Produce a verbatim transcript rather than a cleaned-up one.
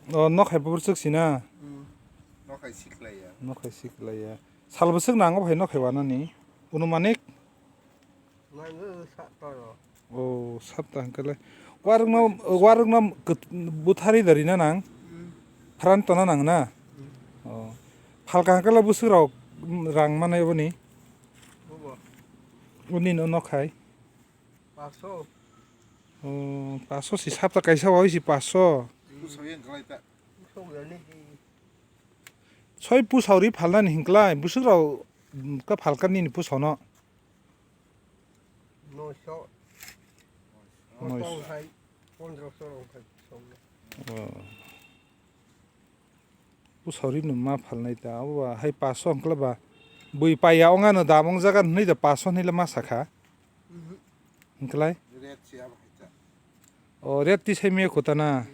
O, nok hai bwswk sina? Hmm. Nok hai siklaiya. Nok hai siklaiya. Sal bwswk nango hai nok hai wanani? Unumanik? Nango sa toro. O, sapta hwnkhe le. Warwkno, warwkno kwt-, buthari da rina nang? Hmm. Pharan tona nang na? Hmm. O. Phalka hwnkhe le bwswk rok rang manai boni? Bobo. Boni no nok hai? Paso. O, paso si sapta kaisa wai si paso. Bwswk yang khlai ta. Bwswk yang ni di. Soi pusau ri phalnani hinklai, bwswk rok, mm, ka phalka nini pusau no? Noisho. Noisho. Kotong hai, pondroso rok hai pusau no. O. Pusau ri no ma phalnai ta, abo ba hai paso hinklai ba. Bui paiya ongano dam ongjaga hinwi da paso hinwi le ma sakha. Mhm. Hinklai? Red si abo hai ta. O, red ti sai me kota na.